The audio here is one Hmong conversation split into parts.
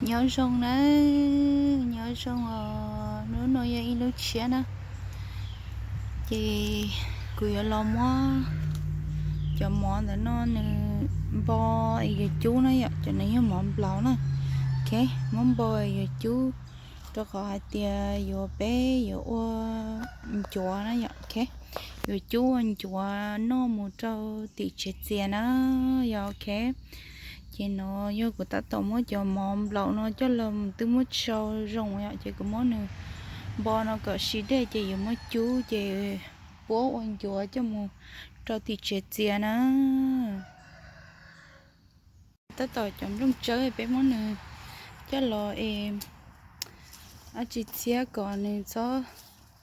Nyob zoo na, nyob zoo os, hnub no yog ib lub tshiab na, ces kuv yuav los muab cov mov ntawm no nws npo yuav cub na yom, cov no yog mov nplaum na. Ok, muab npo yuav cub, rau qhov hais tias yuav peb yuav ua ncuav na yom, ok, yuav cub ua ncuav noj mus rau tim tsev txias na yom, ok. Ces no yog kuv tab tom muab cov mov nplaum no coj los twb muab tsau zoo yom, ces kuv muab nws npo no kom sib dej ces yuav muab cub ces puab ua ncuav coj mus rau tim tsev txias na. Tab tom cov nplooj tsawb peb muab nws coj los es dab tsi txhiab kom nws txhob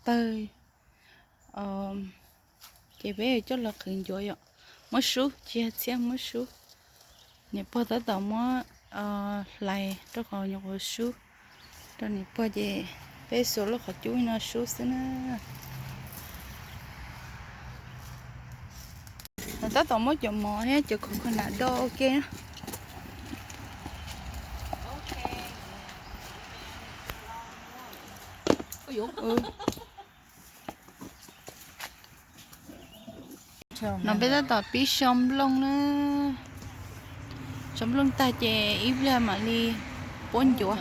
tawg, ces peb yuav coj los qhwv ncuav yom. Muab sub, tsis yog txhiab, muab sub. Niam pog tab tom muab hlais rau qhov nyuam qhuav sub rau niam pog ces peb xuas lub qhov cub no sub xwb na. Nws tab tom muab cov mov thiab cov coconut do ua ke na. No peb tab tom pib sau nplooj na. Sau nplooj tag ces ib pliag mam li puab ncuav.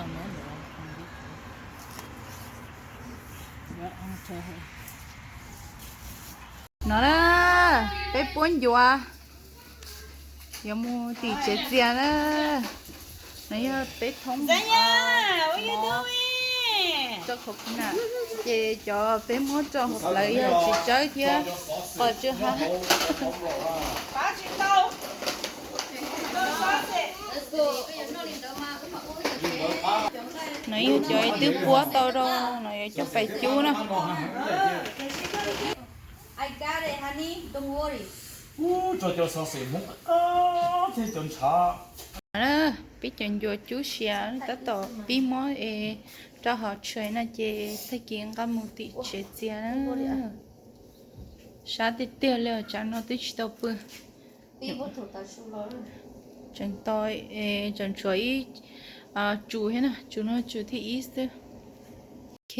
No na, peb puab ncuav yuav mus tim tsev txias na. No yog peb thoob mov, ces cov peb muab rau hauv plawv yog txiv tsawb thiab qos tsw ha. No yog cov twb puab tau rau, no yuav coj pais cub na. Pib cov ncuav cub siav tab tom pib muab es rau hauv tray no ces tag kis nqa mus tim tsev txias na. Sab tiag tiag li os, tsam no twb tsis tau pw. Tseem tau, tseem tshuav ib tsum thiab na, tsum no tsum thib ib xwb. Ok,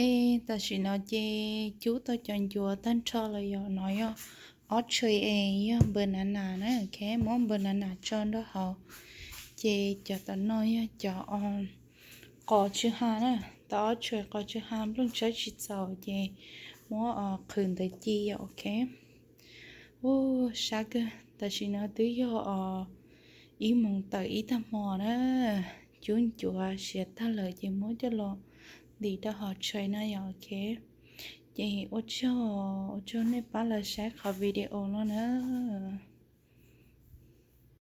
tam sim no ces cub tau cov ncuav tag nrho lawm yom, no yog ob tray es yog banana na, ok, muab banana tso nrog hauv. Ces cov tom no yog cov qos tsw ha na, tau ob tray qos tsw ha, nplooj tsawb tsis txaus ces muab qhwv ntawd ci yom, ok. Ua sab kawg, tam sim no twb yog os ib moos tawm ib tag hmo na, cub ncuav siav tag lawm ces muab coj los ntim rau hauv tray na yom, ok. Ces ua tsaug, ua tsaug nej pab los saib qhov video no na.